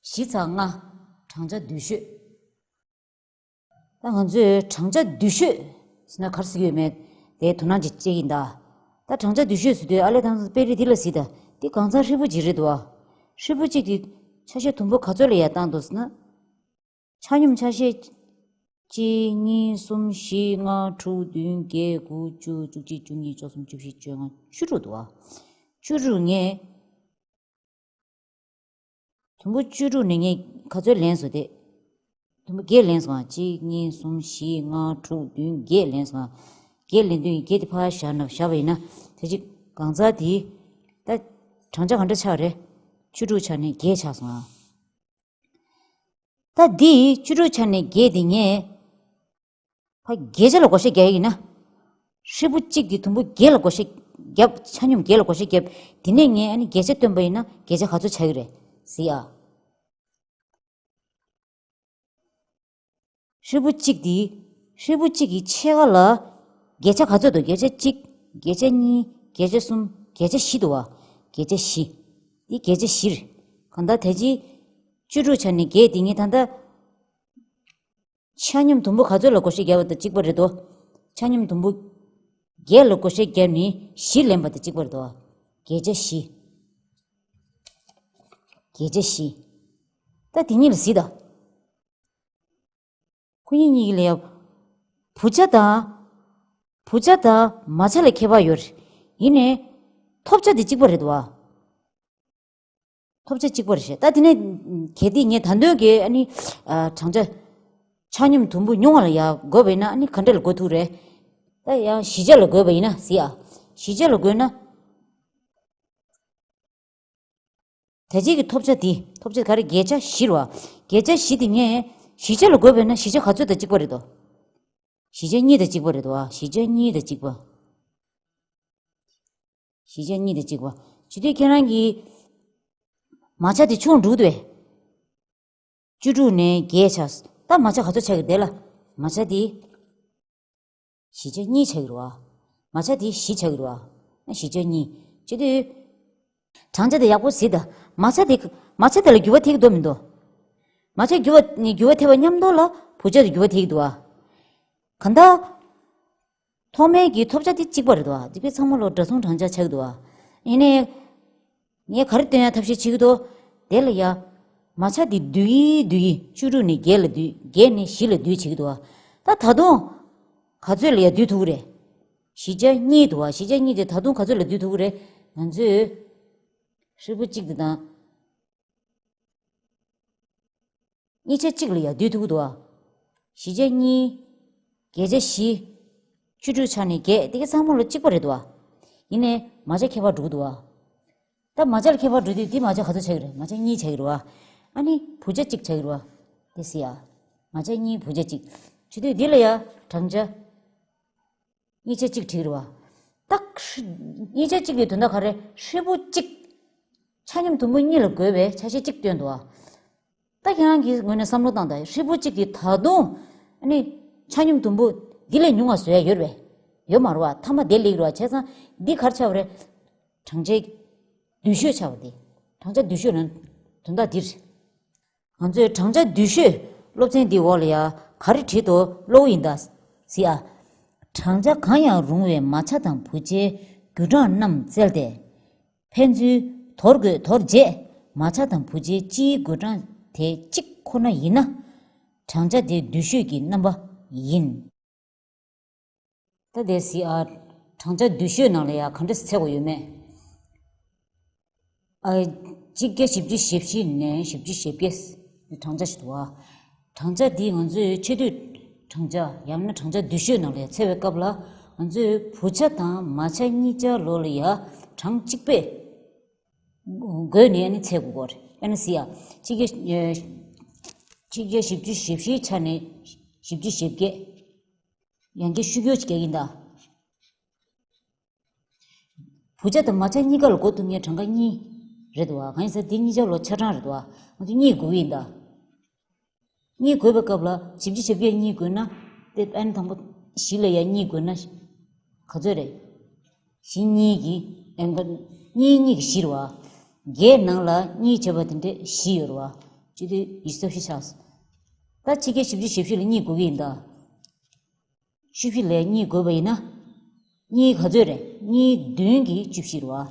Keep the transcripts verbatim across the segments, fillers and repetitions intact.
བཞི་ཚེག་ལྔ། བགྲང་བྱ་བསྡུས་ཤོས། ད་ང་ཚོས་བགྲང་བྱ་བསྡུས་ཤོས་ཟེར་ན་ག་རེ་ཟེར་གྱི་ཡོད་མེད་དེ་དོ་སྣང་ཅིག་བྱེད་ཀྱི་ཡིན་ད། ད་བགྲང་བྱ་བསྡུས་ཤོས་ཟེར་དུས་ཨ་ལས་དང་དཔེ་རིས་འདི་ལ་གཟིགས་ད། འདི་གང་ཚང་ཧྲིལ་པོ་ཅིག་རེད་འདུག་ཨ། ཧྲིལ་པོ་གཅིག་དེ་ཆ་ཤས་དུམ་བུ་ག་ཚོད་ལ་ཡར་བཏང་འདུག་ཟེར་ན། ཆ་སྙོམས་ཆ་ཤས། གཅིག་གཉིས་གསུམ་བཞི་ལྔ་དྲུག་བདུན་བརྒྱད་དགུ་བཅུ་བཅུ་གཅིག་བཅུ་གཉིས་བཅུ་གསུམ་བཅུ་བཞི་བཅོ་ལྔ་བཅུ་དྲུག་འདུག་ཨ། བཅུ་དྲུག་ངས། དུམ་བུ་བཅུ་དྲུག་ནས་ངས་ག་ཚོད་ལེན་སོང་སྟེ། དུམ་བུ་བརྒྱད་ལེན་སོང་ཨ། གཅིག་གཉིས་གསུམ་བཞི་ལྔ་དྲུག་བདུན་བརྒྱད་ལེན་སོང་ཨ། བརྒྱད་ལེན་དུས་བརྒྱད་དེ་ཕར་བཞག་ན་བཞག་པ་ཡིན་ན་དེ་གཅིག་གང་ཚང་དེ། ད་བགྲང་བྱ་ག་འདྲ་ཆགས་རེད། བཅུ་དྲུག་ཆ་ནས་བརྒྱད་ཆགས་སོང་ཨ། ད་འདི་བཅུ་དྲུག་ཆ་ནས་བརྒྱད་དེ་ངས། ཕ་བརྒྱད་ཆ་ལ་བགོ་བཤའ་རྒྱག་ཡིན་ན། ཧྲིལ་པོ་གཅིག་གི་དུམ་བུ་བརྒྱད་ལ་བགོ་བཤའ་བརྒྱབ། ཆ་སྙོམས་བརྒྱད་ལ་བགོ་བཤའ་བརྒྱབ། དེ་ནས་ངས་ཨ་ནི་བརྒྱད་ཆ་བཏོན་པ་ཡིན་ན་བརྒྱད་ཆ་ག་ཚོད་ཆགས་ཀྱི་རེད་ཟེར་ཡ། ཧྲིལ་པོ་གཅིག་དེ། ཧྲིལ་པོ་གཅིག་གི་ཕྱེད་ཀ་ལ། བརྒྱད་ཆ་ག་ཚོད་འདུག་བརྒྱད་ཆ་གཅིག་བརྒྱད་ཆ་གཉིས། བརྒྱད་ཆ་གསུམ། བརྒྱད་ཆ་བཞི་འདུག་བ། བརྒྱད་ཆ་བཞི། འདི་བརྒྱད་ཆ་བཞི་རེད། གང་ལྟར་ད་ཅི། བཅུ་དྲུག་ཆ་ནས་བརྒྱད་དེ་ངས་ད་ལྟ། ཆ་སྙོམས་དུམ་བུ་ག་ཚོད་ལ་བགོ་བཤའ་བརྒྱབ་པ་དང་གཅིག་པ་རེད་དོ། ཆ་སྙོམས་དུམ་བུ་བརྒྱད་ལ་བགོ་བཤའ་བརྒྱབ་ནས་བཞི་ལེན་པ་དང་གཅིག་པ་རེད་དོ། བརྒྱད་ཆ་བཞི། བརྒྱད་ཆ་བཞི། ད་དེ་གཉིས་ལ་གཟིགས་དང་། ཁོ་གཉིས་གཉིས་ཀྱི་ལ་ཡ། བུ་ཆ་དང་། བུ་ཆ་དང་མ་ཆ་ལ་ཁྱད་པར་ཡོད་རེད། ཡིན་ནའི། ཐོབ་ཆ་དེ་གཅིག་པ་རེད་དོ། ཐོབ་ཆ་གཅིག་པ་རེད་ཤག་ད་དེ་ནས་གལ་ཏེ་ངས་ད་དུང་གི་ཨ་ནི། ཨ། བགྲང་བྱ། ཆ་སྙོམས་དུམ་བུ་ཉུང་བ་ལ་ཡར་བགོས་པ་ཡིན་ན་ཨ་ནི་ག་འདྲ་ལ་བགོ་ཐུབ་རེད། ད་ཡང་བཞི་ཆ་ལ་བགོས་པ་ཡིན་ན་ཟེར་ཡ། བཞི་ཆ་ལ་བགོས་ན། ད་ཅིག་གི་ཐོབ་ཆ་དེ་ཐོབ་ཆ་ག་རེ་བརྒྱད་ཆ་བཞི་རེད་བ། བརྒྱད་ཆ་བཞི་དེ་ངས་བཞི་ཆ་ལ་བགོས་པ་ཡིན་ན་བཞི་ཆ་ག་ཚོད་དང་གཅིག་པ་རེད་དོ། བཞི་ཆ་གཉིས་དང་གཅིག་པ་རེད་དོ། བཞི་ཆ་གཉིས་དང་གཅིག་པ། བཞི་ཆ་གཉིས་དང་གཅིག་པ། བྱེད་དུས་ཁྱེད་རང་གིས། མ་ཆ་དེ་ཆུང་འགྲོ་གི་འདུག་བས། བཅུ་དྲུག་ནས་བརྒྱད་ཆགས། ད་མ་ཆ་ག་ཚོད་ཆགས་ཀྱི་འདུག་ལ། མ་ཆ་དེ། བཞི་ཆ་གཉིས་ཆགས་ཀྱི་རེད་བ། མ་ཆ་དེ་བཞི་ཆགས་ཀྱི་རེད་བ། བཞི་ཆ་གཉིས། བྱེད་དུས། བགྲང་བྱ་དེ་ཡག་པོ་གཟིགས་དང་། མ་ཆ་དེ། མ་ཆ་དེ་ལ་འགྱུར་བ་ཐེབས་ཀྱི་འདུག་མི་འདུག་མ་ཆ་འགྱུར་བ་འགྱུར་བ་ཐེབས་པ་མཉམ་དུ་ལ་བུ་ཆ་དེ་འགྱུར་བ་ཐེབས་ཀྱི་འདུག་བ། གང་ལྟར། ཐོག་མའི་གི་ཐོབ་ཆ་དེ་གཅིག་པ་རེད་དོ། འདི་གའི་ཚང་མ་ལོ་འདྲ་མཚུངས་བགྲང་བྱ་ཆགས་འདུག་ཨ། ཡིན་ནའི། ངས་ག་རེ་སྟོན་ཡ་ཐབས་ཤེས་བྱེད་ཀྱི་འདུག་དེ་ལ་ཡ། མ་ཆ་དེ་བསྡུས་ཡིན་བསྡུས་ཡིན་བཅུ་དྲུག་ནས་བརྒྱད་ལ་བསྡུས་བརྒྱད་ནས་བཞི་ལ་བསྡུས་བྱེད་ཀྱི་འདུག་ཨ། ད་ད་དུང་། ག་ཚོད་ལ་ཡ་བསྡུས་ཐུབ་ཀྱི་རེད། བཞི་ཆ་གཉིས་འདུག་ཨ། བཞི་ཆ་གཉིས་དེ་ད་དུང་ག་ཚོད་ལ་བསྡུས་ཐུབ་ཀྱི་རེད། ང་ཚོས། ཧྲིལ་པོ་གཅིག་དེ་དང་། གཉིས་ཆ་གཅིག་ལ་ཡ་བསྡུས་ཐུབ་ཀྱི་འདུག་ཨ། བཞི་ཆ་གཉིས། བརྒྱད་ཆ་བཞི། བཅུ་དྲུག་ཆ་ནས་བརྒྱད་དེ་ག་ཚང་མ་ལ་གཅིག་པ་རེད་འདུག་ཨ། ཡིན་ནའི་མ་ཆ་ཁྱད་པར་འགྲོ་གི་འདུག་ཨ། ད་མ་ཆ་ལ་ཁྱད་པར་འགྲོ་དུས་འདི་མ་ཆ་ག་ཚོད་ཆགས་ཀྱི་རེད། མ་ཆ་གཉིས་ཆགས་ཀྱི་རེད་བ། ཨ་ནི་བུ་ཆ་གཅིག་ཆགས་ཀྱི་རེད་བ། དེ་སི་ཡ། མ་ཆ་གཉིས་བུ་ཆ་གཅིག་བྱེད་དུས་འདི་ལ་ཡ་བགྲང་བྱ། གཉིས་ཆ་གཅིག་བྲིས་རེད་བ། ད། གཉིས་ཆ་གཅིག་གི་དོན་དག་ག་རེ། ཧྲིལ་པོ་གཅིག་ཆ་སྙོམས་དུམ་བུ་གཉིས་ལ་བགོས་པའི་ཆ་ཤས་གཅིག་བཏོན་འདུག་བ། ད་ཁྱེད་རང་གི་ངོས་ནས་བསམ་བློ་བཏང་དང་། ཧྲིལ་པོ་གཅིག་གིས་ད་དུང་ཨ་ནི་ཆ་སྙོམས་དུམ་བུ་འདི་ལས་ཉུང་བ་བཟོ་ཡ་ཡོད་རེད་པས། ཡོད་མ་རེད་བ། མཐའ་མ་དེ་ལེགས་རེད་བ། བྱས་ཙང་འདི་ག་རེ་ཆགས་པ་རེད། བགྲང་བྱའི་བསྡུས་ཤོས་ཆགས་པ་དེ། བགྲང་བྱ་བསྡུས་ཤོས་ནང་དོན་དག་འདི་རེད། ང་ཚོས་བགྲང་བྱ་བསྡུས་ཤོས་སློབ་ཚན་འདིའི་འོག་ལ་ཡ་ག་རེ་བྲིས་འདུག་ཀློག་ཡིན་ད་ཟེར་ཨ། བགྲང་བྱ་གང་ཡང་རུང་བའི་མ་ཆ་དང་བུ་ཆའི་རྒྱུན་གྲངས་རྣམས་བཙལ་ཏེ། ཕན་ཚུན་དོར་དགོས་དོར་རྗེས་མ་ཆ་དང་བུ་ཆའི་སྤྱིའི་རྒྱུན་གྲངས་དེ་གཅིག་ཁོ་ན་ཡིན་ན། བགྲང་བྱ་དེ་བསྡུས་ཤོས་ཀྱི་རྣམ་པ་ཡིན། ད་དེ་སི་ཨ། བགྲང་བྱ་བསྡུས་ཤོས་ནང་ལ་ཡ་ག་འདྲ་སེ་འཚོལ་དགོས་ཡོད་མེད། ཨ། གཅིག་བརྒྱ་བཞི་བཅུ་ཞེ་བཞི་ནས་བཞི་བཅུ་ཞེ་བརྒྱད་བགྲང་བྱ་ཞིག་འདུག་བ། བགྲང་བྱ་འདི་ང་ཚོས་ཆེས་མཐོའི་བགྲང་བྱ་ཡང་ན་བགྲང་བྱ་བསྡུས་ཤོས་ནང་ལ་ཡ་འཚོལ་བའི་སྐབས་ལ། ང་ཚོས་བུ་ཆ་དང་མ་ཆ་གཉིས་ཆ་ལོ་ལ་ཡ་གྲངས་གཅིག་པས་བགོས་ནས་ཨ་ནི་འཚོལ་དགོས་ཀྱི་རེད། ཨ་ནི་སི་ཨ། གཅིག་བརྒྱ། གཅིག་བརྒྱ་བཞི་བཅུ་ཞེ་བཞིའི་ཆ་ནས་བཞི་བཅུ་ཞེ་བརྒྱད། ཡང་བསྐྱར་ཤོག་གུ་ཅིག་རྒྱག་གི་ཡིན་ད། བུ་ཆ་དང་མ་ཆ་གཉིས་ཀ་ལ་བགོ་ཐུབ་མཁན་གྲངས་ཀ་གཉིས་རེད་འདུག་བ། གང་ཡིན་ཟེར་དེ་གཉིས་ཆ་ལོ་ཆ་གྲངས་རེད་འདུག་བ། ང་ཚོ་གཉིས་བགོ་གི་ཡིན་ད། གཉིས་བགོས་པའི་སྐབས་ལ་བཞི་བཅུ་ཞེ་བརྒྱད་གཉིས་བགོས་ན། དེ་ཨན་དང་པོ་བཞི་ལ་ཡ་གཉིས་བགོས་ན། ག་ཚོད་རེད། བཞི་གཉིས་ཀྱི་ཨན་ག་གཉིས་གཉིས་ཀྱི་བཞི་རེད་བ། བརྒྱད་ནང་ལ་གཉིས་བྱས་པ་དེ་འདྲས་བཞི་ཡོད་རེད་བ། བྱེད་དུས་ཉི་ཤུ་རྩ་བཞི་ཆགས་སོང་། ད་ཕྱི་རྒྱལ་བཞི་བཅུ་ཞེ་བཞི་ལ་གཉིས་དགོས་ཀྱི་ཡིན་ད། བཅུ་བཞི་ལས་གཉིས་དགོས་པ་ཡིན་ན། གཉིས་ག་ཚོད་རེད། གཉིས་བདུན་གྱིས་བཅུ་བཞི་རེད་བ།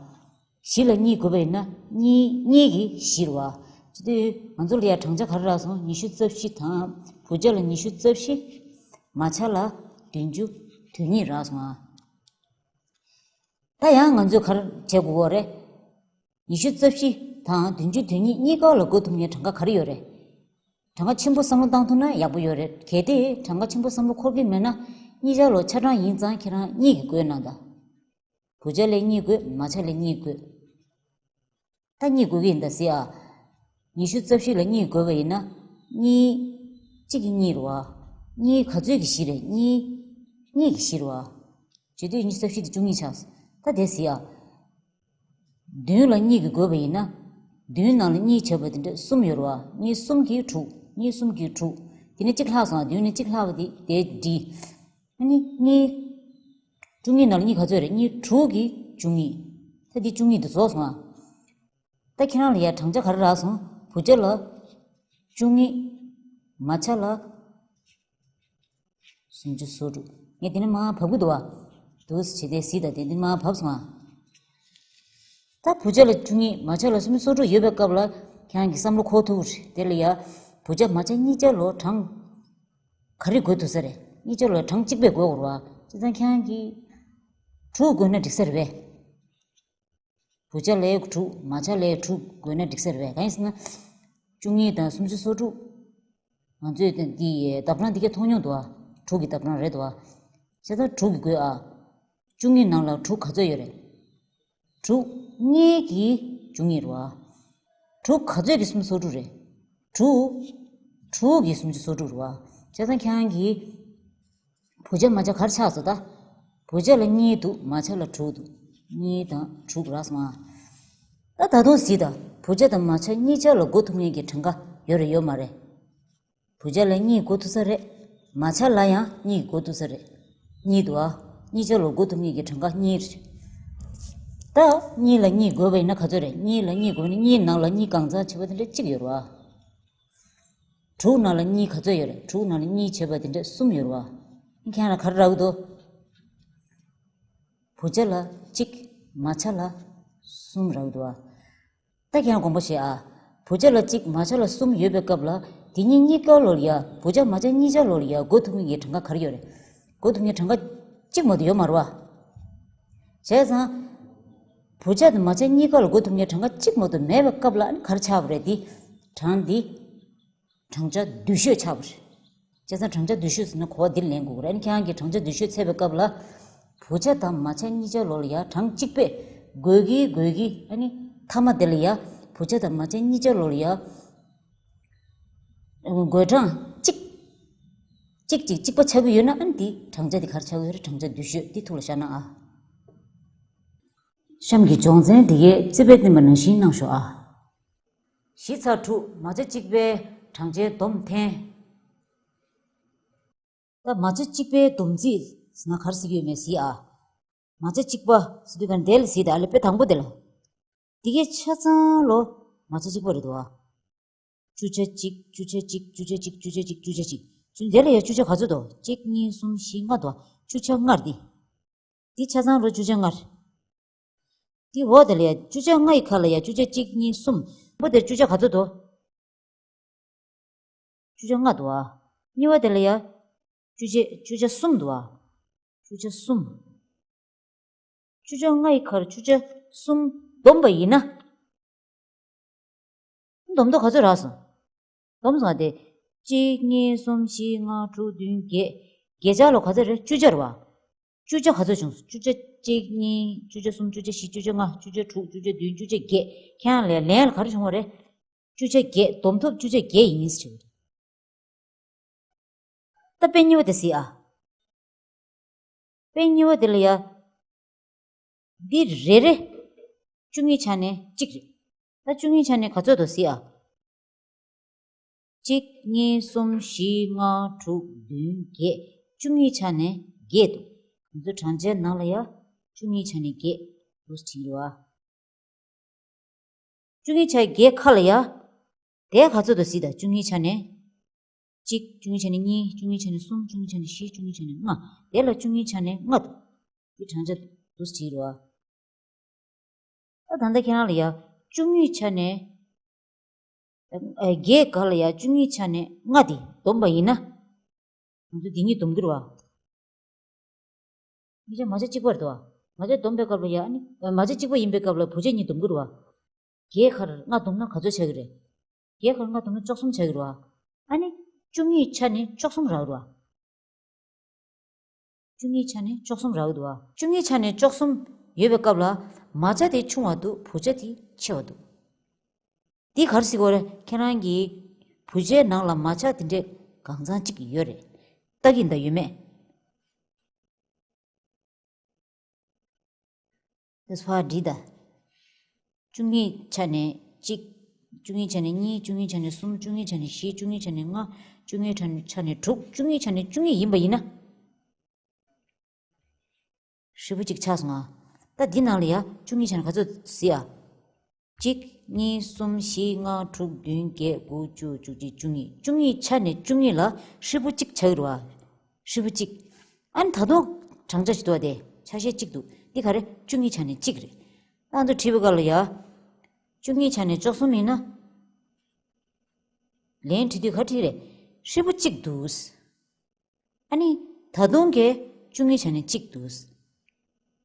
བཞི་ལ་གཉིས་དགོས་པ་ཡིན་ན་གཉིས་གཉིས་ཀྱིས་བཞི་རེད་བ། བྱེད་དུས་ང་ཚོ་ལ་ཡ་གྲངས་ཆ་ག་རེ་རག་སོང་། ཉི་ཤུ་རྩ་བཞི་དང་བུ་ཆ་ལ་ཉི་ཤུ་རྩ་བཞི། མ་ཆ་ལ་བདུན་ཅུ་དོན་གཉིས་རག་སོང་ཨ། ད་ཡང་ང་ཚོས་ག་རེ་བྱེད་དགོས་ཀྱི་རེད། ཉི་ཤུ་རྩ་བཞི་དང་བདུན་ཅུ་དོན་གཉིས་གཉིས་ཀ་ལ་བགོ་ཐུབ་མཁན་གྲངས་ཀ་ག་རེ་ཡོད་རེད། གྲངས་ཀ་ཆེན་པོ་བསམ་བློ་བཏང་ཐུབ་ན་ཡག་པོ་ཡོད་རེད། གལ་ཏེ་གྲངས་ཀ་ཆེན་པོ་བསམ་བློ་འཁོར་གྱི་མེད་ན་གཉིས་ཆ་ལོ་ཆ་གྲངས་ཡིན་ཙང་ཁྱེད་རང་གཉིས་ཀྱིས་བགོས་གནང་དང་། བུ་ཆ་ལས་གཉིས་དགོས། མ་ཆ་ལས་གཉིས་དགོས། ད་གཉིས་དགོས་ཀྱི་ཡིན་ད་ཟེར་ཨ། ཉི་ཤུ་རྩ་བཞི་ལ་གཉིས་དགོས་པ་ཡིན་ན། གཉིས། གཅིག་གིས་གཉིས་རེད་བ། གཉིས་ག་ཚོད་ཀྱིས་བཞི་རེད། གཉིས། གཉིས་ཀྱིས་བཞི་རེད་བ། བྱེད་དུས་ཉི་ཤུ་རྩ་བཞི་དེ་བཅུ་གཉིས་ཆགས་སོང་། ད་དེ་ཟེར་ཨ། བདུན་ལ་གཉིས་ཀྱིས་བགོས་པ་ཡིན་ན། བདུན་ནང་ལ་གཉིས་བྱས་པ་དེ་འདྲ་གསུམ་ཡོད་རེད་བ། གཉིས་གསུམ་གྱིས་དྲུག་གཉིས་གསུམ་གྱིས་དྲུག་དེ་ནས་གཅིག་ལྷག་སོང་ཨ། བདུན་ནས་གཅིག་ལྷག་པ་དེ་དེ་འགྲིག་ཨ་ནི་གཉིས། བཅུ་གཉིས་ནང་ལ་གཉིས་ག་ཚོད་རེད། གཉིས་དྲུག་གིས་བཅུ་གཉིས། ད་འདི་བཅུ་གཉིས་དེ་རྫོགས་སོང་ཨ། ད་ཁྱེད་རང་ལ་ཡ་གྲངས་ཆ་ག་རེ་རག་སོང་། བུ་ཆ་ལ་བཅུ་གཉིས། མ་ཆ་ལ་སུམ་ཅུ་སོ་དྲུག་ངས་དེ་ནས་མར་བབས་ཀྱི་འདུག་བ། འདུག་སེ་བྱས་ཏེ་གཟིགས་དང་། དེ་འདི་མར་བབས་སོང་ཨ། ད་བུ་ཆ་ལ་བཅུ་གཉིས། མ་ཆ་ལ་སུམ་ཅུ་སོ་དྲུག་ཡོད་པའི་སྐབས་ལ་ཁྱེད་རང་གིས་བསམ་བློ་འཁོར་ཐུབ་ཀྱི་རེད། དེ་ལ་ཡ་བུ་ཆ་མ་ཆ་གཉིས་ཆ་ལོ་གྲངས་ག་རེ་བགོ་ཐུབ་ས་རེད། གཉིས་ཆ་ལོ་གྲངས་གཅིག་པས་བགོ་དགོས་རེད་བ། བྱས་ཙང་ཁྱེད་རང་གིས་དྲུག་བགོས་ན་འགྲིག་ས་རེད་པས། བུ་ཆ་ལས་དྲུག་མ་ཆ་ལས་དྲུག་བགོས་ན་འགྲིག་ས་རེད་པས། གང་ཡིན་ཟེར་ན། བཅུ་གཉིས་དང་སུམ་ཅུ་སོ་དྲུག་ང་ཚོས་འདི་ལྡབ་གྲངས་འདི་ག་མཐོང་མྱོང་འདུག་ཨ། དྲུག་གི་ལྡབ་གྲངས་རེད་འདུག་ཨ། བྱས་ཙང་དྲུག་གིས་བགོས་ཨ། བཅུ་གཉིས་ནང་ལ་དྲུག་ག་ཚོད་ཡོད་རེད། དྲུག་གཉིས་ཀྱིས་བཅུ་གཉིས་རེད་བ། དྲུག་ག་ཚོད་ཀྱིས་སུམ་ཅུ་སོ་དྲུག་རེད། དྲུག་དྲུག་གིས་སུམ་ཅུ་སོ་དྲུག་རེད་བ། བྱས་ཙང་ཁྱེད་རང་གིས་བུ་ཆ་མ་ཆ་ག་རེ་ཆགས་སོང་ད། བུ་ཆ་ལ་གཉིས་འདུག་མ་ཆ་ལ་དྲུག་འདུག་གཉིས་དང་དྲུག་རག་སོང་ཨ། ད་ད་དུང་གཟིགས་དང་། བུ་ཆ་དང་མ་ཆ་གཉིས་ཆ་ལ་བགོ་ཐུབ་མཁན་གྱི་གྲངས་ཀ་ཡོད་རེད་ཡོད་མ་རེད། བུ་ཆ་ལ་གཉིས་བགོ་ཐུབ་ས་རེད། མ་ཆ་ལ་ཡང་གཉིས་བགོ་ཐུབ་ས་རེད། གཉིས་འདུག་ཨ། གཉིས་ཆ་ལ་བགོ་ཐུབ་མཁན་གྱི་གྲངས་ཀ་གཉིས་རེད། ད་གཉིས་ལ་གཉིས་བགོས་པ་ཡིན་ན་ག་ཚོད་རེད། གཉིས་ལ་གཉིས་བགོས་ན་གཉིས་ནང་ལ་གཉིས་གང་ཚང་བྱས་པ་དེ་འདྲ་གཅིག་ཡོད་རེད་བ། དྲུག་ནང་ལ་གཉིས་ག་ཚོད་ཡོད་རེད། དྲུག་ནང་ལ་གཉིས་བྱས་པ་དེ་འདྲ་གསུམ་ཡོད་རེད་བ། ཁྱེད་རང་ལ་ག་རེ་རག་གི་འདུག་བུ་ཆ་ལ་གཅིག་མ་ཆ་ལ་གསུམ་རག་གི་འདུག་བ། ད་ཁྱེད་རང་དགོངས་པ་བཞེས་ཨ། བུ་ཆ་ལ་གཅིག་མ་ཆ་ལ་གསུམ་ཡོད་པའི་སྐབས་ལ། དེ་གཉིས་གཉིས་ཀ་ལོ་ལ་ཡ། བུ་ཆ་མ་ཆ་གཉིས་ཆ་ལོ་ལ་ཡ་བགོ་ཐུབ་མཁན་གྱི་གྲངས་ཀ་ག་རེ་ཡོད་རེད། བགོ་ཐུབ་མཁན་གྱི་གྲངས་ཀ་གཅིག་མ་གཏོགས་ཡོད་མ་རེད་བ། བྱས་ཙང་། བུ་ཆ་དང་མ་ཆ་གཉིས་ཀ་ལ་བགོ་ཐུབ་མཁན་གྱི་གྲངས་ཀ་གཅིག་མ་གཏོགས་མེད་པའི་སྐབས་ལ་ཨ་ནི་ག་རེ་ཆགས་པ་རེད་དེ། གྲངས་འདི། གྲངས་ཆ་བསྡུས་ཤོས་ཆགས་པ་རེད། བྱས་ཙང་གྲངས་ཆ་བསྡུས་ཤོས་ཟེར་ན་གོ་བ་འདི་ལེན་དགོས་ཀྱི་རེད། ཨ་ནི་ཁྱེད་རང་གིས་གྲངས་ཆ་བསྡུས་ཤོས་འཚོལ་བའི་སྐབས་ལ། བུ་ཆ་དང་མ་ཆ་གཉིས་ཆ་ལོ་ལ་ཡ་གྲངས་གཅིག་པས་བགོས་ཀྱིན་བགོས་ཀྱིན་ཨ་ནི་མཐའ་མ་དེ་ལ་ཡ། བུ་ཆ་དང་མ་ཆ་གཉིས་ཆ་ལོ་ལ་ཡ། བགོད་གྲངས་གཅིག་གཅིག་གཅིག་གཅིག་པ་ཆགས་ཀྱི་ཡོད་ན་ཨ་ནི་དེ་གྲངས་ཆ་དེ་ག་རེ་ཆགས་ཀྱི་ཡོད་རེད། གྲངས་ཆ་བསྡུས་ཤོས་དེ་ཐུགས་ལ་ཤར་ན་ཨ། གཤམ་གྱི་སྦྱོང་ཚན་འདི་གའི་རྩིས་དཔེ་བསྟན་པ་ནང་བཞིན་གནང་ཤོག་ཨ། བཞི་ཚེག་དྲུག་མ་ཆ་གཅིག་པའི་གྲངས་ཆའི་སྡོམ་འཐེན། ད་མ་ཆ་གཅིག་པའི་སྡོམ་རྩིས་ཟེར་ན་ག་རེ་ཟེར་གྱི་ཡོད་མེད་གཟིགས་ཨ། མ་ཆ་གཅིག་པ་ཟེར་དུས་ག་འདི་ལ་གཟིགས་དང་། ཨ་ལས་དཔེ་དང་པོ་དེ་ལ། འདི་གའི་ཆ་ཚང་ལོ་མ་ཆ་གཅིག་པ་རེད་འདུག་ཨ། བཅུ་ཆ་གཅིག་བཅུ་ཆ་གཅིག་བཅུ་ཆ་གཅིག་བཅུ་ཆ་གཅིག་བཅུ་ཆ་གཅིག་བཅུ། འདི་ལ་ཡང་བཅུ་ཆ་ག་ཚོད་འདུག་གཅིག་གཉིས་གསུམ་བཞི་ལྔ་འདུག་ཨ། བཅུ་ཆ་ལྔ་རེད་འདི། འདི་ཆ་ཚང་ལོ་བཅུ་ཆ་ལྔ་རེད། དེ་འོག་དེ་ལ་ཡ་བཅུ་ཆ་ལྔ་ཡི་ཁ་ལ་ཡ་བཅུ་ཆ་གཅིག་གཉིས་གསུམ། པོ་དེར་བཅུ་ཆ་ག་ཚོད་འདུག་བཅུ་ཆ་ལྔ་འདུག་ཨ། གཉིས་པ་དེ་ལ་ཡ་བཅུ་ཆ་བཅུ་ཆ་གསུམ་འདུག་ཨ། བཅུ་ཆ་གསུམ། བཅུ་ཆ་ལྔ་ཡི་ཁར་བཅུ་ཆ་གསུམ་བསྡོམས་པ་ཡིན་ན། བསྡོམས་ཐོག་ག་ཚོད་རག་སོང་། བསྡོམས་སོང་སྟེ། གཅིག་གཉིས་གསུམ་བཞི་ལྔ་དྲུག་བདུན་བརྒྱད། བརྒྱད་ཆ་ལོ་ག་ཚོད་རེད། བཅུ་ཆ་རེད་བ། བཅུ་ཆ་ག་ཚོད་བྱུང་སོང་། བཅུ་ཆ་གཅིག་གཉིས། བཅུ་ཆ་གསུམ། བཅུ་ཆ་བཞི། བཅུ་ཆ་ལྔ། བཅུ་ཆ་དྲུག་བཅུ་ཆ་བདུན། བཅུ་ཆ་བརྒྱད། ཁྱེད་རང་ལ་ལན་ལ་ག་རེ་བྱུང་བ་རེད། བཅུ་ཆ་བརྒྱད། བསྡོམས་ཐོག་བཅུ་ཆ་བརྒྱད་ཡིན་ཟེར་བ་རེད། ད་དཔེ་གཉིས་པ་དེ་གཟིགས་ཨ། དཔེ་གཉིས་པ་དེ་ལ་ཡ། འདི་རེ་རེ། བཅུ་གཉིས་ཆ་ནས་གཅིག་རེད། ད་བཅུ་གཉིས་ཆ་ནས་ག་ཚོད་འདུག་གཟིགས་ཨ། གཅིག་གཉིས་གསུམ་བཞི་ལྔ་དྲུག་བདུན་བརྒྱད། བཅུ་གཉིས་ཆ་ནས་བརྒྱད་འདུག་ང་ཚོ་གྲངས་ཆའི་ནང་ལ་ཡ། བཅུ་གཉིས་ཆ་ནས་བརྒྱད་འདུག་བྲིས་ཡོད་ཨ། བཅུ་གཉིས་ཆ་བརྒྱད་ཁ་ལ་ཡ། དེ་ག་ཚོད་འདུག་གཟིགས་དང་། བཅུ་གཉིས་ཆ་ནས་གཅིག་བཅུ་གཉིས་ཆ་ནས་གཉིས། བཅུ་གཉིས་ཆ་ནས་གསུམ། བཅུ་གཉིས་ཆ་ནས་བཞི། བཅུ་གཉིས་ཆ་ནས་ལྔ། དེ་ལ་བཅུ་གཉིས་ཆ་ནས་ལྔ་འདུག། འདི་བགྲང་བྱ་འདུག་ཟེར་བྲིས་རེད་བ། ད་ད་ལྟ་ཁྱེད་རང་ལ་ཡ་བཅུ་གཉིས་ཆ་ནས་ཨ་བརྒྱད་ག་ལ་ཡ་བཅུ་གཉིས་ཆ་ནས་ལྔ་དེ་བསྡོམས་པ་ཡིན་ན། ང་ཚོ་འདི་གཉིས་བསྡོམས་ཀྱི་རེད་བ། ཡིན་ཙང་མ་ཆ་གཅིག་པ་རེད་དོ། མ་ཆ་བསྡོམས་པའི་སྐབས་ལ་ཡ་ཨ་ནི། མ་ཆ་གཅིག་པ་ཡིན་པའི་སྐབས་ལ་བུ་ཆ་གཉིས་བསྡོམས་ཀྱི་རེད་བ། བརྒྱད་ཁར་ལྔ་བསྡོམས་ན་ག་ཚོད་ཆགས་ཀྱི་རེད། བརྒྱད་ཁར་ལྔ་བསྡོམས་ན་བཅུ་གསུམ་ཆགས་ཀྱི་རེད་བ། ཨ་ནི། བཅུ་གཉིས་ཆ་ནས་བཅུ་གསུམ་རག་གི་རེད་བ། བཅུ་གཉིས་ཆ་ནས་བཅུ་གསུམ་རག་གི་འདུག་བ། བཅུ་གཉིས་ཆ་ནས་བཅུ་གསུམ་ཡོད་པའི་སྐབས་ལ། མ་ཆ་དེ་ཆུང་བ་འདུག། བུ་ཆ་དེ་ཆེ་བ་འདུག། འདི་ག་རེ་ཟེར་དགོས་རེད། ཁྱེད་རང་གི་བུ་ཆའི་ནང་ལ་མ་ཆ་དེ་འདྲས་གང་ཚང་གཅིག་ཡོད་རེད། ལྟ་གི་འདུག་ཡོད་མེད། དེ་ཕར་བྲིས་དང་། བཅུ་གཉིས་ཆ་ནས་གཅིག། བཅུ་གཉིས་ཆ་ནས་གཉིས། བཅུ་གཉིས་ཆ་ནས་གསུམ། བཅུ་གཉིས་ཆ་ནས་བཞི། བཅུ་གཉིས་ཆ་ནས་ལྔ། བཅུ་གཉིས་ཆ་ནས་དྲུག། བཅུ་གཉིས་ཆ་ནས་བཅུ་གཉིས་ཡིན་པ་ཡིན་ན། ཧྲིལ་པོ་གཅིག་ཆགས་སོང་ང་། ད་འདི་ནང་ལ་ཡ་བཅུ་གཉིས་ཆ་ནས་ག་ཚོད་གཟིགས་ཨ། གཅིག་གཉིས། གསུམ། བཞི། ལྔ། དྲུག་བདུན། བརྒྱད། དགུ། བཅུ། བཅུ་གཅིག། བཅུ་གཉིས། བཅུ་གཉིས་ཆ་ནས་བཅུ་གཉིས་ལ་ཧྲིལ་པོ་གཅིག་ཆགས་ཀྱི་རེད་བ། ཧྲིལ་པོ་གཅིག། ཨ་ནི་ད་དུང་བགྲང་བྱ་ཞིག་འདུག་བ། དེ་ཆ་ཤས་གཅིག་འདུག། འདི་ག་རེ། བཅུ་གཉིས་ཆ་ནས་གཅིག་རེད། ད་ང་ཚོ་བྲིས་པའི་སྐབས་ལ་ཡ། བཅུ་གཉིས་ཆ་ནས་བཅུ་གསུམ་ཡིན་ན། ལན་བྲིས་དུས་ག་བྲིས་རེད། ཧྲིལ་པོ་གཅིག་འདུག། ཨ་ནི། ད་དུང་གི་བཅུ་གཉིས་ཆ་ནས་གཅིག་འདུག།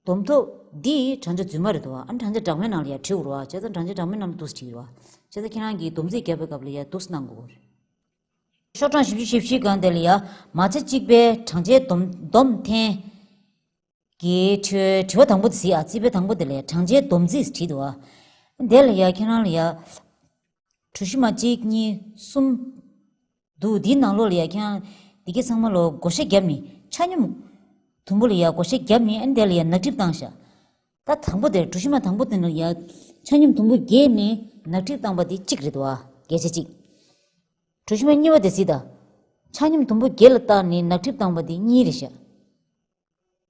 བསྡོམས་ཐོབ་འདི་བགྲང་བྱ་རྫུན་མ་རེད་དོ། ཨ་ནི་བགྲང་བྱ་སྦྲགས་མའི་ནང་ལ་ཡ་བྲིས་དགོས་རེད་བ། བྱས་ཙང་བགྲང་བྱ་སྦྲགས་མའི་ནང་ལ་འདུག་སེ་བྲིས་ཀྱི་རེད་བ། བྱས་ཙང་ཁྱེད་རང་གིས་སྡོམ་རྩིས་རྒྱབ་པའི་སྐབས་ལ་ཡ་འདུག་སེ་གནང་དགོས་རེད། ཤོག་གྲངས་བཞི་བཅུ་ཞེ་བཞི་སྒང་དེ་ལ་ཡ་མ་ཆ་གཅིག་པའི་བགྲང་བྱའི་བསྡོམས་བསྡོམས་ཐེངས་ཀྱི་དྲི་དྲི་བ་དང་པོ་དེ་གཟིགས་ཨ། རྩིས་དཔེ་དང་པོ་དེ་ལ་ཡ་བགྲང་བྱའི་བསྡོམས་རྩིས་བྲིས་འདུག་ཨ། དེ་ལ་ཡ་ཁྱེད་རང་ལ་ཡ། གྲུ་བཞི་མ་གཅིག་གཉིས་གསུམ་འདུག། འདིའི་ནང་ལོགས་ལ་ཡ་ཁྱེད་རང་འདི་གའི་ཚང་མ་ལོ་བགོ་བཤའ་བརྒྱབ་ནས་ཆ་སྙོམས་དུམ་བུ་ལ་ཡ་བགོ་བཤའ་བརྒྱབ་ནས། ཨ་ནི་དེ་ལ་ཡ་ནག་ཊིབ་བཏང་ཤག། ད་དང་པོ་དེར་གྲུ་བཞི་མ་དང་པོ་དེ་ནང་ལ་ཡ་ཆ་སྙོམས་དུམ་བུ་བརྒྱད་ནས་ནག་ཊིབ་བཏང་པ་དེ་གཅིག་རེད་འདུག་ཨ། བརྒྱ་ཆ་གཅིག། གྲུ་བཞི་མ་གཉིས་པ་དེ་གཟིགས་དང་། ཆ་སྙོམས་དུམ་བུ་བརྒྱད་ལ་བཏང་ནས་ནག་ཊིབ་བཏང་པ་དེ་གཉིས་རེད་ཤག།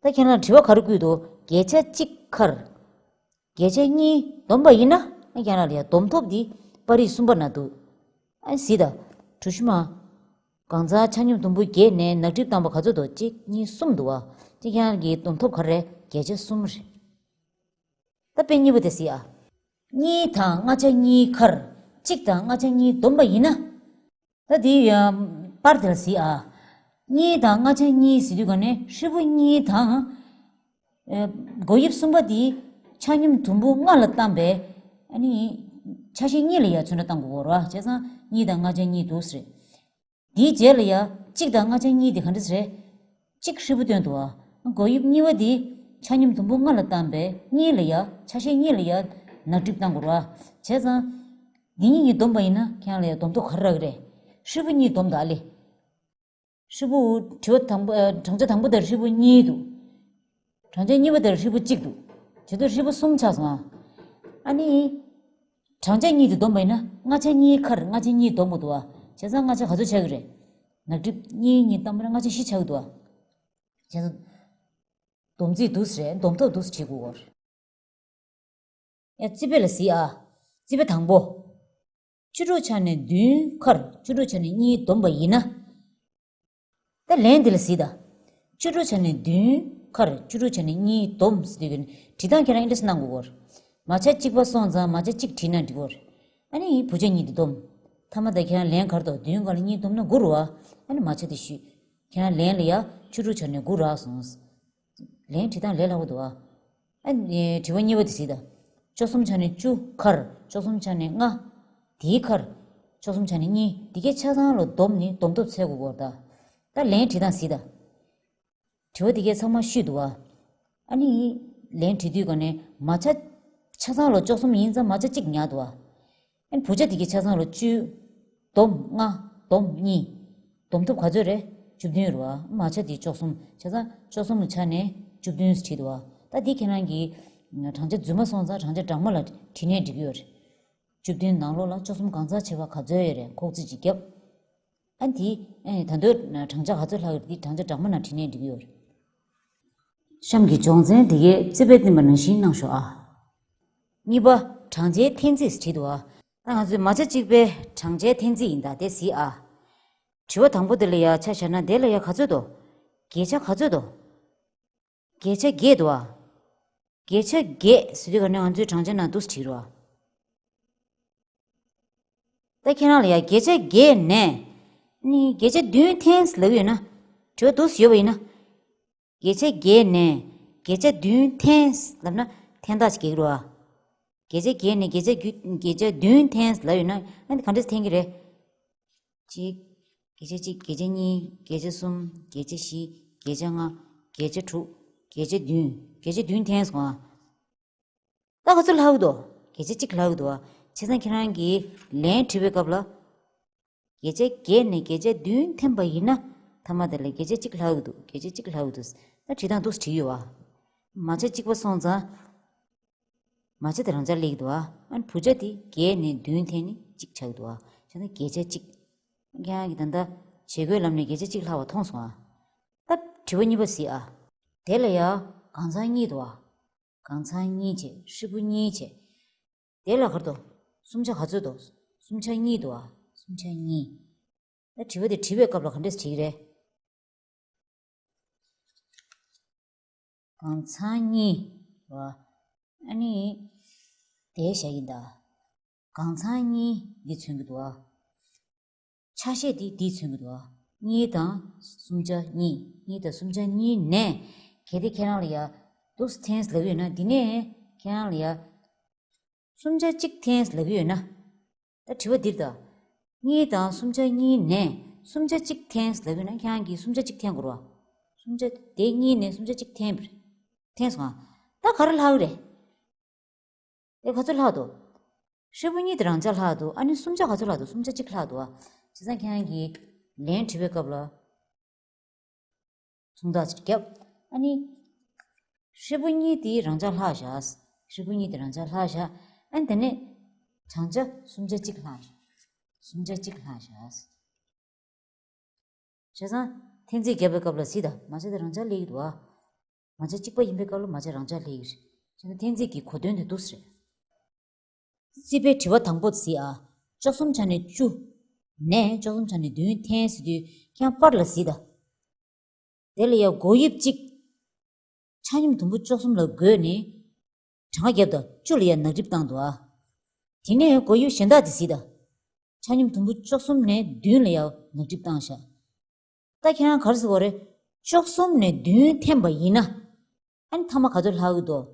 ད་ཁྱེད་རང་དྲི་བ་ག་རེ་བསྐུལ་འདུག། བརྒྱ་ཆ་གཅིག་ཁར་བརྒྱ་ཆ་གཉིས་བསྡོམས་པ་ཡིན་ན། ཨ་ཁྱེད་རང་ལ་ཡ་བསྡོམས་ཐོབ་འདི་པར་རིས་གསུམ་པ་ན་འདུག། ཨ་གཟིགས་དང་། གྲུ་བཞི་མ་གང་ཚང་ཆ་སྙོམས་དུམ་བུ་བརྒྱད་ནས་ནག་ཊིབ་བཏང་པ་ག་ཚོད་འདུག། གཅིག་གཉིས་གསུམ་འདུག་བ། དེ་ཁྱེད་རང་གི་བསྡོམས་ཐོབ་ག་རེ་རེད། བརྒྱ་ཆ་གསུམ་རེད། ད་དཔེ་གཉིས་པ་དེ་གཟིགས་ཨ། གཉིས་དང་ལྔ་ཆ་གཉིས་ཁར་གཅིག་དང་ལྔ་ཆ་གཉིས་བསྡོམས་པ་ཡིན་ན། ད་དེ་ཡང་པར་དེར་གཟིགས་ཨ། གཉིས་དང་ལྔ་ཆ་གཉིས་ཟེར་དུས་ག་ནས་ཧྲིལ་པོ་གཉིས་དང་། ཨེ། བགོ་དབྱིབས་གསུམ་པ་དེ་ཆ་སྙོམས་དུམ་བུ་ལྔ་ལ་བཏང་པས། ཨ་ནི། ཆ་ཤས་གཉིས་ལ་ཡ་ཚོད་འདྲ་བཏང་དགོས་རེད་བ། བྱས་ཙང་གཉིས་དང་ལྔ་ཆ་གཉིས་འདུག་ཟེར། དེའི་རྗེས་ལ་ཡ་གཅིག་དང་ལྔ་ཆ་གཉིས་དེ་ག་འདྲ་ཟེར། གཅིག་ཧྲིལ་པོ་བཏོན་འདུག་བ། བགོ་དབྱིབས་གཉིས་པ་དེ་ཆ་སྙོམས་དུམ་བུ་ལྔ་ལ་བཏང་པས་གཉིས་ལ་ཡ་ཆ་ཤས་གཉིས་ལ་ཡ་ནག་ཊིབ་བཏང་དགོས་རེད་བ། བྱས་ཙང་། འདི་གཉིས་གཉིས་བསྡོམས་པ་ཡིན་ན་ཁྱེད་རང་ལ་ཡ་བསྡོམས་ཐོབ་ག་རེ་རག་གི་རེད། ཧྲིལ་པོ་གཉིས་བསྡོམས་དང་ཨ་ལེ། ཧྲིལ་པོ་དྲི་བ་དང་པོ་ཨ། བགྲང་བྱ་དང་པོ་དེར་ཧྲིལ་པོ་གཉིས་འདུག། བགྲང་བྱ་གཉིས་པ་དེར་ཧྲིལ་པོ་གཅིག་འདུག། བྱེད་དུས་ཧྲིལ་པོ་གསུམ་ཆགས་སོང་ཨ། ཨ་ནི། བགྲང་བྱ་གཉིས་དེ་བསྡོམས་པ་ཡིན་ན་ལྔ་ཆ་གཉིས་ཁར་ལྔ་ཆ་གཉིས་བསྡོམས་པ་འདུག་ཨ། བྱས་ཙང་ལྔ་ཆ་ག་ཚོད་ཆགས་ཀྱི་རེད། ནག་ཊིབ་གཉིས་གཉིས་བཏང་པ་ན་ལྔ་ཆ་བཞི་ཆགས་ཀྱི་འདུག་ཨ། བྱས་ཙང་། བསྡོམས་རྩིས་འདུག་སེ་རེད། བསྡོམས་ཐོབ་འདུག་སེ་བྲིས་དགོས་ཀྱི་རེད། ཡ། རྩིས་དཔེ་ལ་གཟིགས་ཨ། རྩིས་དཔེ་དང་པོ། བཅུ་དྲུག་ཆ་ནས་བདུན་ཁར་བཅུ་དྲུག་ཆ་ནས་གཉིས་བསྡོམས་པ་ཡིན་ན། ད་ལན་འདི་ལ་གཟིགས་དང་། བཅུ་དྲུག་ཆ་ནས་བདུན་ཁར་བཅུ་དྲུག་ཆ་ནས་གཉིས་བསྡོམས་ཟེར་དུས་ཀྱི་བྲིས་སྟངས་ཁྱེད་རང་འདི་འདྲ་སེ་གནང་དགོས་ཀྱི་རེད། མ་ཆ་གཅིག་པ་སོང་ཙང་མ་ཆ་གཅིག་བྲིས་ན་འགྲིག་གི་རེད། ཨ་ནི་བུ་ཆ་གཉིས་དེ་བསྡོམས། མཐའ་མ་ད་ཁྱེད་རང་ལན་ག་རེ་འདུག། བདུན་སྒང་ལ་གཉིས་བསྡོམས་ན་དགུ་རེད་བ། ཨ་ནི་མ་ཆ་དེ་ཞུས། ཁྱེད་རང་ལན་ལ་ཡ་བཅུ་དྲུག་ཆ་ནས་དགུ་རག་སོང་། ལན་བྲིས་སྟངས་ལས་སླ་པོ་འདུག་ཨ། ཨ་ནི་དྲི་བ་གཉིས་པ་དེ་གཟིགས་དང་། བཅུ་གསུམ་ཆ་ནས་བཅུ་ཁར་བཅུ་གསུམ་ཆ་ནས་ལྔ། དེའི་ཁར་བཅུ་གསུམ་ཆ་ནས་གཉིས། དེ་གའི་ཆ་ཚང་ལ་བསྡོམས་ནས་བསྡོམས་ཐོབ་འཚོལ་དགོས་ཀྱི་རེད་ད། ད་ལན་བྲིས་སྟངས་གཟིགས་དང་། དྲི་བ་དེ་གའི་ཚང་མ་ཤོད་འདུག་ཨ། ཨ་ནི། ལན་བྲིས་དུས་ག་ནས་མ་ཆ། ཆ་ཚང་ལ་བཅུ་གསུམ་ཡིན་ཙང་མ་ཆ་གཅིག་ཉར་འདུག་ཨ། ཨ་ནི་བུ་ཆ་དེ་གའི་ཆ་ཚང་ལ་བཅུ། བསྡོམས་ལྔ། བསྡོམས་གཉིས། བསྡོམས་ཐོབ་ག་ཚོད་རེད། བཅུ་བདུན་རེད་བ། མ་ཆ་དེ་བཅུ་གསུམ། བྱས་ཙང་བཅུ་གསུམ་ལ་ཆ་ནས་བཅུ་བདུན་ཟེར་བྲིས་འདུག་བ། ད་འདི་ཁྱེད་རང་གིས་བགྲང་བྱ་རྫུན་མ་སོང་ཙང་བགྲང་བྱ་སྦྲགས་མ་ལ་བྲིས་ནའི་འགྲིག་གི་ཡོད་རེད། བཅུ་བདུན་ནང་ལོགས་ལ་བཅུ་གསུམ་གང་ཚང་ཆེ་བ་ག་ཚོད་ཡོད་རེད་ཁོག་རྩིས་ཅིག་བརྒྱབ། ཨ་འདི། ཨེ་ད་དུང་བགྲང་བྱ་ག་ཚོད་ལྷག་ཡོད་རེད་འདི་བགྲང་བྱ་སྦྲགས་མ་ནང་བྲིས་ནའི་འགྲིག་གི་ཡོད་རེད། གཤམ་གྱི་སྦྱོང་ཚན་འདི་གའི་རྩིས་དཔེ་བསྟན་པ་ནང་བཞིན་གནང་ཤོག་ཨ། གཉིས་པ། བགྲང་བྱའི་འཐེན་རྩིས་བྲིས་འདུག་ཨ། ད་ང་ཚོས་མ་ཆ་གཅིག་པའི་བགྲང་བྱའི་འཐེན་རྩིས་ཡིན་ད་དེ་གཟིགས་ཨ། དྲི་བ་དང་པོ་དེ་ལ་ཡ་ཆ་བཞག་ན་དེ་ལ་ཡ་ག་ཚོད་འདུག་བརྒྱད་ཆ་ག་ཚོད་འདུག་བརྒྱད་ཆ་བརྒྱད་འདུག་ཨ། བརྒྱད་ཆ་བརྒྱད་ཟེར་དུས་ག་ནས་ང་ཚོའི་བགྲང་བྱ་ནང་འདུག་སེ་བྲིས་རོགས་ཨ། ད་ཁྱེད་རང་ལ་ཡ་བརྒྱད་ཆ་བརྒྱད་ནས་ནི་བརྒྱད་ཆ་བདུན་འཐེན་ལབ་ཡོད་ན། དྲི་བ་འདུག་སེ་ཡོད་པ་ཡིན་ན། བརྒྱད་ཆ་བརྒྱད་ནས་བརྒྱད་ཆ་བདུན་འཐེན་ལབ་ན་འཐེན་ཐག་ཅིག་རྒྱག་རོགས་ཨ། བརྒྱད་ཆ་བརྒྱད་ནས་བརྒྱད་ཆ་བརྒྱད་བརྒྱད་ཆ་བདུན་འཐེན་ལབ་ཡོད་ན་ཨ་ནི་ག་འདྲས་འཐེན་གྱི་རེད། གཅིག་བརྒྱད་ཆ་གཅིག་བརྒྱད་ཆ་གཉིས་བརྒྱད་ཆ་གསུམ་བརྒྱད་ཆ་བཞི་བརྒྱད་ཆ་ལྔ་བརྒྱད་ཆ་དྲུག་བརྒྱད་ཆ་བདུན། བརྒྱད་ཆ་བདུན་འཐེན་སོང་ཨ། ད་ག་ཚོད་ལྷག་གི་འདུག་བརྒྱད་ཆ་གཅིག་ལྷག་གི་འདུག་ཨ། བྱས་ཙང་ཁྱེད་རང་གིས་ལན་བྲིས་པའི་སྐབས་ལ། བརྒྱད་ཆ་བརྒྱད་ནས་བརྒྱད་ཆ་བདུན་འཐེན་པ་ཡིན་ན་ཐ་མ་དེ་ལ་བརྒྱད་ཆ་གཅིག་ལྷག་གི་འདུག་བརྒྱད་ཆ་གཅིག་ལྷག་གི་འདུག་ད་བྲིས་སྟངས་འདུག་སེ་བྲིས་ཡོད་བ། མ་ཆ་གཅིག་པ་སོང་ཙང་། མ་ཆ་དེ་རང་འཇགས་སླེབས་ཀྱི་འདུག་བ། ཨ་ནི་བུ་ཆ་དེ་བརྒྱད་ནས་བདུན་འཐེན་ནས་གཅིག་ཆགས་ཀྱི་འདུག་བ། བྱས་ན་བརྒྱད་ཆ་གཅིག་ཁྱེད་རང་གིས་ད་ལྟ་བྱེད་སྒོའི་ལམ་ནས་བརྒྱད་ཆ་གཅིག་ལྷག་པ་མཐོང་སོང་ཨ། ད་དྲི་བ་གཉིས་པ་གཟིགས་ཨ། དེ་ལ་ཡ་གང་ཚང་གཉིས་འདུག་བ། གང་ཚང་གཉིས་བྱས་ཧྲིལ་པོ་གཉིས་བྱས། དེ་ལ་གར་དོ། སུམ་ཆ་ག་ཚོད་དོ། སུམ་ཆ་གཉིས་དོ་ཨ། སུམ་ཆ་གཉིས། ད་དྲི་བ་དེ་དྲི་བའི་སྐབས་ལ་ག་འདྲས་དྲིས་རེད། གང་ཚང་གཉིས། བ། ཨ་ནི། དེ་བཞག་ཡིན་ད། གང་ཚང་གཉིས་འདི་མཚོན་གྱི་འདུག་ཨ། ཆ་ཤས་འདི་འདི་མཚོན་གྱི་འདུག་ཨ། གཉིས་དང་སུམ་ཆ་གཉིས། གཉིས་དང་སུམ་ཆ་གཉིས་ནས་གལ་ཏེ་ཁྱེད་རང་ལ་ཡ་འདུག་སེ་འཐེན་ལབ་ཡོད་ན་འདི་ནས་ཁྱེད་རང་ལ་ཡ། སུམ་ཆ་གཅིག་འཐེན་ལབ་ཡོད་ན། ད་དྲི་བ་འདིར་ད། གཉིས་དང་སུམ་ཆ་གཉིས་ནས་སུམ་ཆ་གཅིག་འཐེན་ལབ་ཡོད་ན་ཁྱེད་རང་གིས་སུམ་ཆ་གཅིག་འཐེན་དགོས་རེད་བ། སུམ་ཆ་དེ་གཉིས་ནས་སུམ་ཆ་གཅིག་འཐེན། འཐེན་སོང་ང་། ད་ག་རེ་ལྷག་རེད། དེ་ག་ཚོད་ལྷག་འདུག་ཧྲིལ་པོ་གཉིས་དེ་རང་འཇགས་ལྷག་འདུག་ཨ་ནི་སུམ་ཆ་ག་ཚོད་ལྷག་འདུག་སུམ་ཆ་གཅིག་ལྷག་འདུག་ཨ། བྱས་ཙང་ཁྱེད་རང་གིས་ལན་བྲིས་པའི་སྐབས་ལ། མཚུངས་རྟགས་ཅིག་བརྒྱབ། ཨ་ནི། ཧྲིལ་པོ་གཉིས་དེ་རང་འཇགས་ལྷག་བཞག་ཧྲིལ་པོ་གཉིས་དེ་རང་འཇགས་ལྷག་བཞག་ཨ་ནི་དེ་ནས། བགྲང་བྱ་སུམ་ཆ་གཅིག་ལྷག་བཞག་སུམ་ཆ་གཅིག་ལྷག་བཞག་བྱས་ཙང་། འཐེན་རྩིས་བརྒྱབ་པའི་སྐབས་ལ་གཟིགས་དང་མ་ཆ་དེ་རང་འཇགས་སླེབས་ཀྱི་འདུག་ཨ། མ་ཆ་གཅིག་པ་ཡིན་པའི་སྐབས་ལ་མ་ཆ་རང་འཇགས་སླེབས་ཀྱི་རེད། བྱས་ཙང་འཐེན་རྩིས་ཀྱི་གོ་དོན་དེ་འདུག་སེ་རེད། རྩིས་པའི་དྲི་བ་དང་པོ་གཟིགས་ཨ། བཅུ་གསུམ་ཆ་ནས་བཅུ། ནས་བཅུ་གསུམ་ཆ་ནས་བདུན་འཐེན་ཟེར་དུས་ཁྱེད་རང་པར་ལ་གཟིགས་དང་། དེ་ལ་ཡང་སྒོར་དབྱིབས་གཅིག་ཆ་སྙོམས་དུམ་བུ་བཅུ་གསུམ་ལ་བགོས་ནས། གྲངས་ཀ་བརྒྱབ་དང་བཅུ་ལ་ཡང་ནག་འགྲིབ་བཏང་འདུག་ཨ། དེ་ནས་སྒོར་དབྱིབས་གཞན་དག་དེ་གཟིགས་དང་། ཆ་སྙོམས་དུམ་བུ་བཅུ་གསུམ་ནས་བདུན་ལ་ཡང་ནག་འགྲིབ་བཏང་ཤག་ད་ཁྱེད་རང་ག་རེ་ཟེར་དགོས་རེད། བཅུ་གསུམ་ནས་བདུན་འཐེན་པ་ཡིན་ན། ཨ་ནི་མཐའ་མ་ག་ཚོད་ལྷག་གི་འདུག་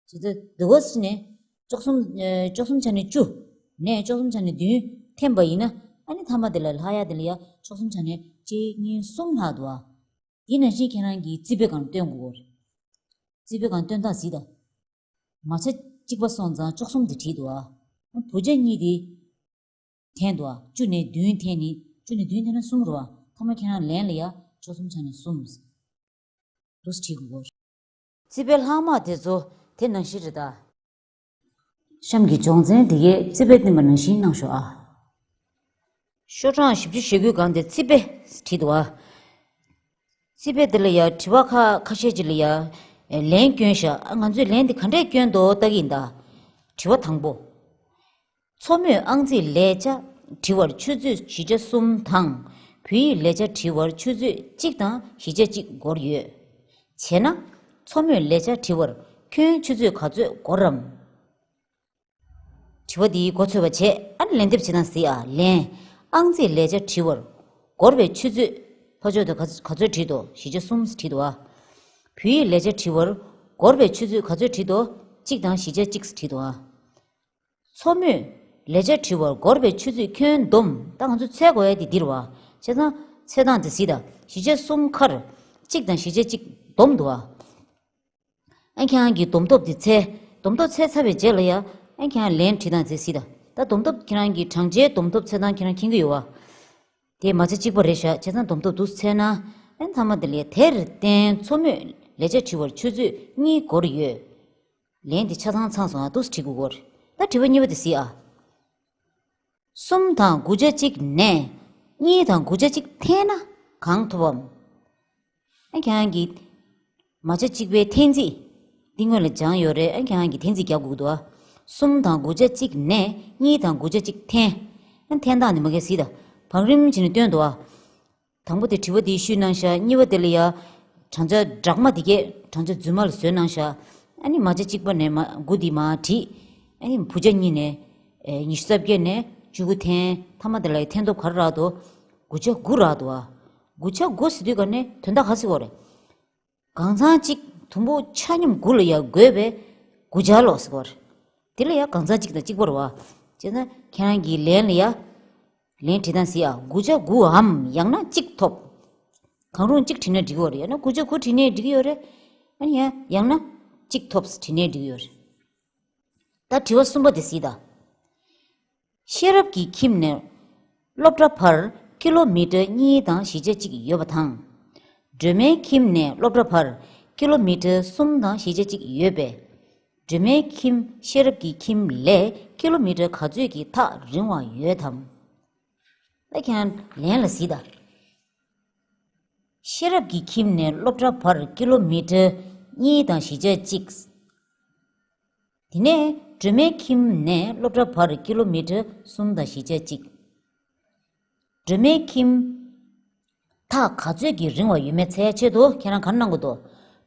ཇི་ལྟར་འདི་གོ་ཟིན་ནས། བཅུ་གསུམ། ཨེ། བཅུ་གསུམ་ཆ་ནས་བཅུ། ནས་བཅུ་གསུམ་ཆ་ནས་བདུན་འཐེན་པ་ཡིན་ན། ཨ་ནི་མཐའ་མ་དེ་ལ་ལྷག་ཡ་དེ་ལ་ཡ་བཅུ་གསུམ་ཆ་ནས་གཅིག་གཉིས་གསུམ་ལྷག་འདུག་ཨ། དེ་ནང་བཞིན་ཁྱེད་རང་གིས་རྩིས་དཔེ་སྒང་སྟོན་དགོས་རེད། རྩིས་དཔེ་སྒང་སྟོན་སྟངས་གཟིགས་དང་། མ་ཆ་གཅིག་པ་སོང་ཙང་བཅུ་གསུམ་དེ་བྲིས་འདུག་ཨ། བུ་ཆ་གཉིས་དེ། འཐེན་འདུག་ཨ། བཅུ་ནས་བདུན་འཐེན་ནི། བཅུ་ནས་བདུན་འཐེན་ན་གསུམ་རེད་བ། མཐའ་མ་ཁྱེད་རང་ལན་ལ་ཡ་བཅུ་གསུམ་ཆ་ནས་གསུམ། འདུག་སེ་བྲིས་དགོས། རྩིས་དཔེ་ལྷག་མ་དེ་ཚོ་དེ་ནང་བཞིན་རེད་ད། གཤམ་གྱི་སྦྱོང་ཚན་འདི་གས་རྩིས་དཔེ་བསྟན་པ་ནང་བཞིན་གནང་ཤོག་ཨ། ཤོག་གྲངས་བཞི་བཅུ་ཞེ་དགུའི་སྒང་དེ་རྩིས་དཔེ་བྲིས་འདུག་ཨ། རྩིས་དཔེ་འདི་ལ་ཡ་དྲི་བ་ཁ་ཁ་ཤས་ཅིག་ལ་ཡ་ལན་བསྐྱོན་ཤག་ཨ། ང་ཚོས་ལན་འདི་ག་འདྲས་བསྐྱོན་འདུག་ལྟ་གི་ཡིན་ད། དྲི་བ་དང་པོ། མཚོ་མོས་ཨང་རྩིས་ལས་བྱ་བྲི་བར་ཆུ་ཚོད་བཞི་བརྒྱ་གསུམ་དང་། བོད་ཡིག་ལས་བྱ་བྲི་བར་ཆུ་ཚོད་གཅིག་དང་བཞི་བརྒྱ་གཅིག་འགོར་ཡོད། བྱས་ན། མཚོ་མོས་ལས་བྱ་བྲི་བར་ཁྱོན་ཆུ་ཚོད་ག་ཚོད་འགོར་རམ། དྲི་བ་འདིའི་མགོ་ཚོས་པ་བྱས་ཨ་ནི་ལན་འདེབས་བྱེད་སྟངས་གཟིགས་ཨ། ལན། ཨང་རྩིས་ལས་བྱ་བྲི་བར། འགོར་བའི་ཆུ་ཚོད། ཕར་ཕྱོགས་དུ་ག་ག་ཚོད་བྲིས་འདུག་བཞི་བརྒྱ་གསུམ་བྲིས་འདུག་ཨ། བོད་ཡིག་ལས་བྱ་བྲི་བར། འགོར་བའི་ཆུ་ཚོད་ག་ཚོད་བྲིས་འདུག་གཅིག་དང་བཞི་བརྒྱ་གཅིག་བྲིས་འདུག་ཨ། མཚོ་མོས་ལས་བྱ་བྲི་བར་འགོར་བའི་ཆུ་ཚོད་ཁྱོན་བསྡོམས། ད་ང་ཚོ་འཚོལ་དགོས་ཡ་དེ་འདིར་བ། བྱས་ཙང་འཚོལ་སྟངས་དེ་གཟིགས་དང་། བཞི་བརྒྱ་གསུམ་ཁར། གཅིག་དང་བཞི་བརྒྱ་གཅིག་བསྡོམས་འདུག་ཨ། ཨ་ཁྱེད་རང་གིས་བསྡོམས་སྟོབས་དེ་འཚོལ། བསྡོམས་སྟོབས་འཚོལ་ཚར་བའི་རྗེས་ལ་ཡ། ཨ་ཁྱེད་རང་ལན་བྲིས་སྟངས་དེ་གཟིགས་དང་། ད་བསྡོམས་སྟོབས་ཁྱེད་རང་གིས་བགྲང་བྱའི་བསྡོམས་སྟོབས་འཚོལ་སྟངས་ཁྱེད་རང་མཁྱེན་གྱི་ཡོད་བ། དེ་མ་ཆ་གཅིག་པ་རེད་ཤག་བྱས་ཙང་བསྡོམས་སྟོབས་འདུག་སེ་འཚོལ་ན། ཨ་མཐའ་མ་དེ་ལས་དེར་བརྟེན་མཚོ་མོས་ལས་བྱ་བྲི་བར་ཆུ་ཚོད་གཉིས་འགོར་ཡོད། ལན་དེ་ཆ་ཚང་ཚང་སོང་ཨ། འདུག་སེ་བྲིས་དགོས་སྐོར། ད་དྲི་བ་གཉིས་པ་དེ་གཟིགས་ཨ། གསུམ་དང་དགུ་བརྒྱ་གཅིག་ནས་གཉིས་དང་དགུ་བརྒྱ་གཅིག་འཐེན་ན་གང་ཐོབ་བམ། ཨ་ཁྱེད་རང་གིས་མ་ཆ་གཅིག་པའི་འཐེན་རྩིས་འདི་སྔོན་ལ་སྦྱངས་ཡོད་རེད། ཨ་ཁྱེད་རང་གིས་འཐེན་རྩིས་རྒྱག་དགོས་འདུག་ཨ། གསུམ་དང་དགུ་ཆ་གཅིག་ནས་གཉིས་དང་དགུ་ཆ་གཅིག་འཐེན། ཨ་འཐེན་སྟངས་ནི་མ་གལ་སྲིད་ད། བང་རིམ་བྱས་ནས་སྟོན་འདུག་ཨ། དང་པོ་དེ་དྲི་བ་དེ་ཞུས་གནང་ཤག་གཉིས་པ་དེ་ལ་ཡ། བགྲང་བྱ་སྦྲགས་མ་དེ་གས་བགྲང་བྱ་རྫུན་མ་ལ་བཟོས་གནང་ཤག་ཨ་ནི་མ་ཆ་གཅིག་པ་ནས་མ་དགུ་དེ་མར་བྲིས། ཨ་ནི་བུ་ཆ་གཉིས་ནས། ཨེ་ཉི་ཤུ་རྩ་བརྒྱད་ནས་བཅུ་དགུ་འཐེན། མཐའ་མ་དེ་ལ་ཡ་འཐེན་ཐོབ་ག་རེ་རག་འདུག་དགུ་ཆ་དགུ་རག་འདུག་ཨ། དགུ་ཆ་དགུ་ཟེར་དུས་ག་ནས་དོན་དག་ག་ཟེར་བ་རེད། གང་ཚང་གཅིག་དུམ་བུ་ཆ་སྙོམས་དགུ་ལ་ཡ་བགོས་པས་དགུ་ཆ་ལོ་ཟེར་བ་རེད། དེ་ལ་ཡ་གང་ཚང་གཅིག་དང་གཅིག་པ་རེད་བ། བྱས་ན་ཁྱེད་རང་གི་ལན་ལ་ཡ། ལན་བྲིས་སྟངས་གཟིགས་ཨ། དགུ་ཆ་དགུའམ་ཡང་ན་གཅིག་ཐོབ། གང་རུང་གཅིག་བྲིས་ནས་འགྲིག་གི་ཡོད་རེད། ཡང་ན་དགུ་ཆ་དགུ་བྲིས་ནས་འགྲིག་གི་ཡོད་རེད། ཨ་ནི་ཡང་ཡང་ན་གཅིག་ཐོབ་བྲིས་ནས་འགྲིག་གི་ཡོད་རེད། ད་དྲི་བ་གསུམ་པ་དེ་གཟིགས་དང་། ཤེས་རབ་ཀྱི་ཁྱིམ་ནས་སློབ་གྲྭ་བར་ཀི་ལོ་མི་ཊར་གཉིས་དང་བཞི་ཆ་གཅིག་ཡོད་པ་དང་། སྒྲོལ་མའི་ཁྱིམ་ནས་སློབ་གྲྭ་བར་ཀི་ལོ་མི་ཊར་གསུམ་དང་བཞི་ཆ་གཅིག་ཡོད་པས། སྒྲོལ་མའི་ཁྱིམ་ཤེས་རབ་ཀྱི་ཁྱིམ་ལས་ཀི་ལོ་མི་ཊར་ག་ཚོད་ཀྱི་ཐག་རིང་བ་ཡོད་དམ། ད་ཁྱེད་རང་ལན་ལ་གཟིགས་དང་། ཤེས་རབ་ཀྱི་ཁྱིམ་ནས་སློབ་གྲྭ་བར་ཀི་ལོ་མི་ཊར་གཉིས་དང་བཞི་ཆ་གཅིག་དེ་ནས་སྒྲོལ་མའི་ཁྱིམ་ནས་སློབ་གྲྭ་བར་ཀི་ལོ་མི་ཊར་གསུམ་དང་བཞི་ཆ་གཅིག་སྒྲོལ་མའི་ཁྱིམ། ཐག་ག་ཚོད་ཀྱི་རིང་བ་ཡོད་མེད་འཚོལ་ཡ་ཆེད་དུ་ཁྱེད་རང་ག་རེ་གནང་དགོས་འདུག་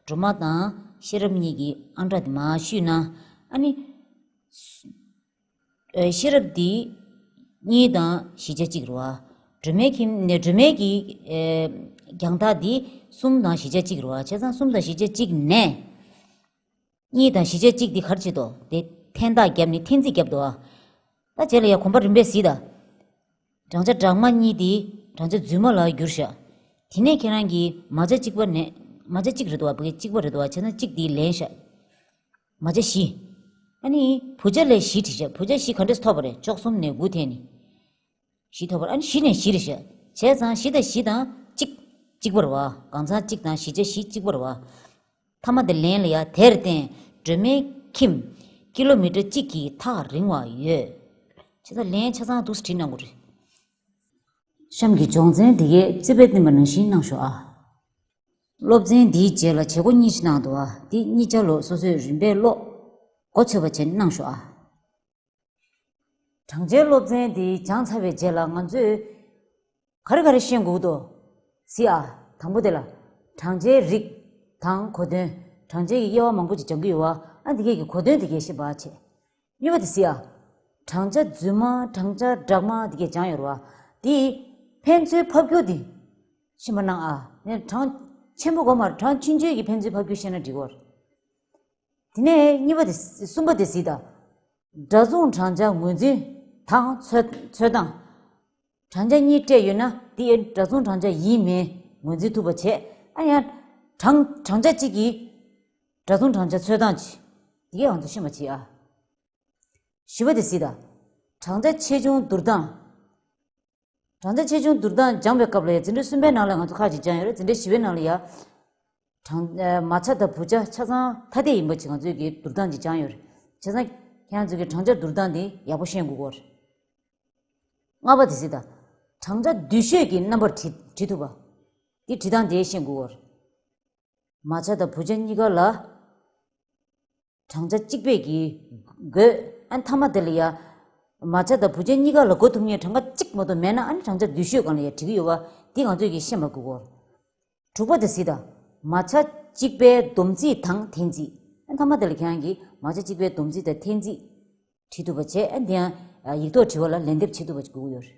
སྒྲོལ་མ་དང་ཤེས་རབ་གཉིས་ཀྱི་ཨང་གྲངས་དེ་མར་བཤུས་ན། ཨ་ནི། ཨེ་ཤེས་རབ་འདི་གཉིས་དང་བཞི་ཆ་གཅིག་རེད་བ། སྒྲོལ་མའི་ཁྱིམ་ནས་སྒྲོལ་མའི་གི་ཨེ་རྒྱང་ཐག་འདི་གསུམ་དང་བཞི་ཆ་གཅིག་རེད་བ། བྱས་ཙང་གསུམ་དང་བཞི་ཆ་གཅིག་ནས་གཉིས་དང་བཞི་ཆ་གཅིག་འདི་ག་རེ་བྱེད་དོ། དེ་འཐེན་ཐག་བརྒྱབ་ནས་འཐེན་རྩིས་བརྒྱབ་འདུག་བ། ད་རྗེས་ལ་ཡ་གོམ་པ་རིམ་པས་གཟིགས་དང་། བགྲང་བྱ་སྦྲགས་མ་གཉིས་དེ་བགྲང་བྱ་རྫུན་མ་ལ་བསྒྱུར་ཤག་དེ་ནས་ཁྱེད་རང་གིས་མ་ཆ་གཅིག་པ་ནས་མ་ཆ་གཅིག་རེད་འདུག་བ། བུ་གཅིག་པ་རེད་འདུག་བ། བྱས་ན་གཅིག་དེ་ལེན་ཤག་མ་ཆ་བཞི། ཨ་ནི་བུ་ཆ་ལས་བཞི་བྲིས་ཤག་བུ་ཆ་བཞི་ག་འདྲས་ཐོབ་པ་རེད། བཅུ་གསུམ་ནས་དགུ་འཐེན་ནས། བཞི་ཐོབ་པ་རེད། ཨ་ནི་བཞི་ནས་བཞི་རེད་ཤག་བྱས་ཙང་བཞི་དང་བཞི་དང་གཅིག་གཅིག་པ་རེད་བ། གང་ཚང་གཅིག་དང་བཞི་ཆ་བཞི་གཅིག་པ་རེད་བ། མཐའ་མ་དེ་ལན་ལ་ཡ་དེར་བརྟེན་སྒྲོལ་མའི་ཁྱིམ་ཀི་ལོ་མི་ཊར་གཅིག་གི་ཐག་རིང་བ་ཡོད། བྱས་ཙང་ལན་ཆ་ཚང་འདུག་སེ་བྲིས་གནང་དགོས་རེད། གཤམ་གྱི་སྦྱོང་ཚན་འདི་གས་རྩིས་པས་བསྟན་པ་ནང་བཞིན་གནང་ཤོག་ཨ། སློབ་ཚན་འདིའི་རྗེས་ལ་བྱེད་སྒོ་གཉིས་ཤིག་གནང་འདུག་ཨ། འདི་གཉིས་ཆ་ལོ་སོ་སོས་རིམ་པས་ཀློག་མགོ་ཚོས་པ་བྱས་གནང་ཤོག་ཨ། བགྲང་བྱའི་སློབ་ཚན་འདི་སྦྱངས་ཚར་བའི་རྗེས་ལ་ང་ཚོས་ག་རེ་ག་རེ་ཤེས་དགོས་འདུག་གཟིགས་ཨ། དང་པོ་དེ་ལ་བགྲང་བྱའི་རིགས་དང་གོ་དོན། བགྲང་བྱའི་དབྱེ་བ་མང་པོ་ཅིག་སྦྱང་གི་ཡོད་བ། ཨ་འདི་གས་ཀྱི་གོ་དོན་དེ་གས་ཤེས་པ་བྱས། གཉིས་པ་དེ་གཟིགས་ཨ། བགྲང་བྱ་རྫུན་མ་བགྲང་བྱ་སྦྲགས་མ་དེ་གས་སྦྱངས་ཡོད་རེད་བ། དེ་ཕན་ཚུན་ཕབ་སྒྱུར་དེ་ཤེས་པ་གནང་ཨ། ནས་གྲངས་ཆེན་པོ་དགོས་མ་རེད། གྲངས་ཆུང་ཆུང་གི་ཕན་ཚུན་ཕབ་སྒྱུར་ཤེས་ན་འགྲིག་གི་རེད། དེ་ནས་གཉིས་པ་དེ་གསུམ་པ་དེ་གཟིགས་དང་། འདྲ་མཚུངས་བགྲང་བྱ་ངོས་འཛིན་དང་འཚོལ་འཚོལ་སྟངས། བགྲང་བྱ་གཉིས་སྤྲད་ཡོད་ན་དེ་འདྲ་མཚུངས་བགྲང་བྱ་ཡིན་མིན་ངོས་འཛིན་ཐུབ་པ་བྱས། ཨ་ཡང་བགྲང་བགྲང་བྱ་གཅིག་གིས་འདྲ་མཚུངས་བགྲང་བྱ་འཚོལ་སྟངས་ཀྱི་དེ་གས་ང་ཚོ་ཤེས་པ་བྱེད་ཨ། བཞི་པ་དེ་གཟིགས་དང་། བགྲང་བྱ་ཆེ་ཆུང་བསྡུར་སྟངས། བགྲང་བྱ་ཆེ་ཆུང་བསྡུར་སྟངས་སྦྱངས་པའི་སྐབས་ལ་ཡ་འཛིན་གྲྭ་གསུམ་པའི་ནང་ལ་ང་ཚོ་ཁག་ཅིག་སྦྱངས་ཡོད་རེད། འཛིན་གྲྭ་བཞི་པའི་ནང་ལ་ཡ། བགྲང་ཨ་མ་ཆ་དང་བུ་ཆ་ཆ་ཚང་ཐ་དད་ཡིན་པ་ཅིག་ང་ཚོས་ཀྱི་བསྡུར་སྟངས་ཅིག་སྦྱངས་ཡོད་རེད། བྱས་ཙང་ཁྱེད་རང་ཚོས་ཀྱི་བགྲང་བྱ་བསྡུར་སྟངས་དེ་ཡག་པོ་ཤེས་དགོས་ཀྱི་ཡོད་རེད། ལྔ་པ་དེ་གཟིགས་དང་། བགྲང་བྱ་བསྡུས་ཤོས་ཀྱི་རྣམ་པར་བྲིས་བྲིས་ཐུབ་པ། དེ་བྲིས་སྟངས་དེ་ཤེས་དགོས་ཀྱི་ཡོད་རེད། མ་ཆ་དང་བུ་ཆ་གཉིས་ཀ་ལ་བགྲང་བྱ་གཅིག་པས་ཀྱིས་བགོས། ཨ་མཐའ་མ་དེ་ལ་ཡ། མ་ཆ་དང་བུ་ཆ་གཉིས་ཀ་ལ་བགོ་ཐུབ་མཁན་གྲངས་ཀ་གཅིག་མ་གཏོགས་མེད་ན། ཨ་ནི་བགྲང་བྱ་བསྡུས་ཤོས་སྒང་ལ་ཡ་འབྲི་གི་ཡོད་པ་འདི་ང་ཚོས་ཀྱིས་ཤེས་པ་དགོས་ཀྱི་ཡོད་རེད། དྲུག་པ་དེ་གཟིགས་དང་། མ་ཆ་གཅིག་པའི་སྡོམ་རྩིས་དང་འཐེན་རྩིས། ཨ་མཐའ་མ་དེ་ལ་ཁྱེད་རང་གིས་མ་ཆ་གཅིག་པའི་སྡོམ་རྩིས་དང་འཐེན་རྩིས་བྲིས་ཐུབ་པ་བྱས། ཨ་འདི་ཡང་ཡིག་ཐོག་དྲི་བ་ལ་ལན་འདེབས་བྱེད་ཐུབ་པ་དགོས་ཀྱི་ཡོད་རེད།